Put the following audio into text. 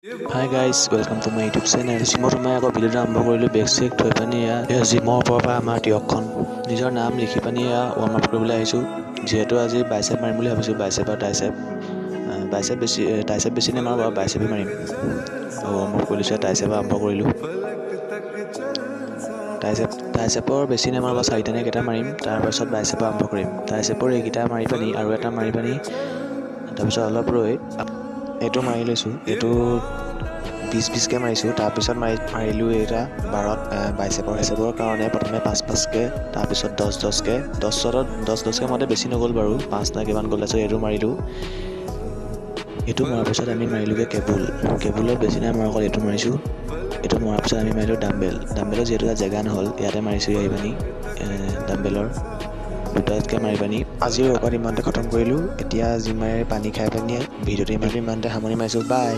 Hi guys, welcome to my YouTube channel. জিমত সোমাই আকৌ ভিডিঅ'টো আৰম্ভ কৰিলোঁ। বেগ চেগ থৈ পানি এয়া জিমৰ ওপৰৰ পৰা আমাৰ টিয়কখন নিজৰ নাম লিখি পানি এয়া ৱাৰ্ম আপ কৰিবলৈ আহিছোঁ। যিহেতু আজি বাইচেপ মাৰিম বুলি ভাবিছোঁ, বাইচেপ আৰু ট্ৰাইচেপ। বাইচেপ বেছি, ট্ৰাইচেপ বেছি নামাৰোঁ বাৰু, বাইচেপেই মাৰিম। ৱাৰ্ম আপ কৰি লৈছোঁ, ট্ৰাইচেপ আৰম্ভ কৰিলোঁ। ট্ৰাইচেপৰ বেছি নামাৰোঁ বাৰু, চাৰিটা নে কেইটা মাৰিম। তাৰপাছত বাইচেপৰ আৰম্ভ কৰিম। ট্ৰাইচেপৰ এইকেইটা মাৰি পানি আৰু এটা মাৰি পানি তাৰপিছত অলপ ৰৈ এইটো মাৰি লৈছোঁ। এইটো 20 20কৈ মাৰিছোঁ। তাৰপিছত মাৰিলোঁ এইটা বাৰত বাইচেপৰ। বাইচেপৰ কাৰণে প্ৰথমে 5 5কৈ, তাৰপিছত 10 10কৈ, 10 শ্বটত 10 10কৈ মতে বেছি নগ'ল বাৰু, 5 না কিমান গ'ল। তাৰপিছত এইটো মাৰিলোঁ। এইটো মৰাৰ পিছত আমি মাৰিলোঁগৈ কেবুল। কেবুলত বেছি নাই মৰা, অকল এইটো মাৰিছোঁ। এইটো মৰাৰ পিছত আমি মাৰিলোঁ ডাম্বেল। ডাম্বেলত যিহেতু তাত জেগা নহ'ল, ইয়াতে মাৰিছোঁ আহি পানি ডাম্বেলৰ দুটাতকৈ মাৰি পানি আজিৰ ৱৰ্কআউট ইমানতে খতম কৰিলোঁ। এতিয়া জিম মাৰি পানী খাই পানি ভিডিঅ'টো ইমানতে সামৰণি মাৰিছোঁ। বাই।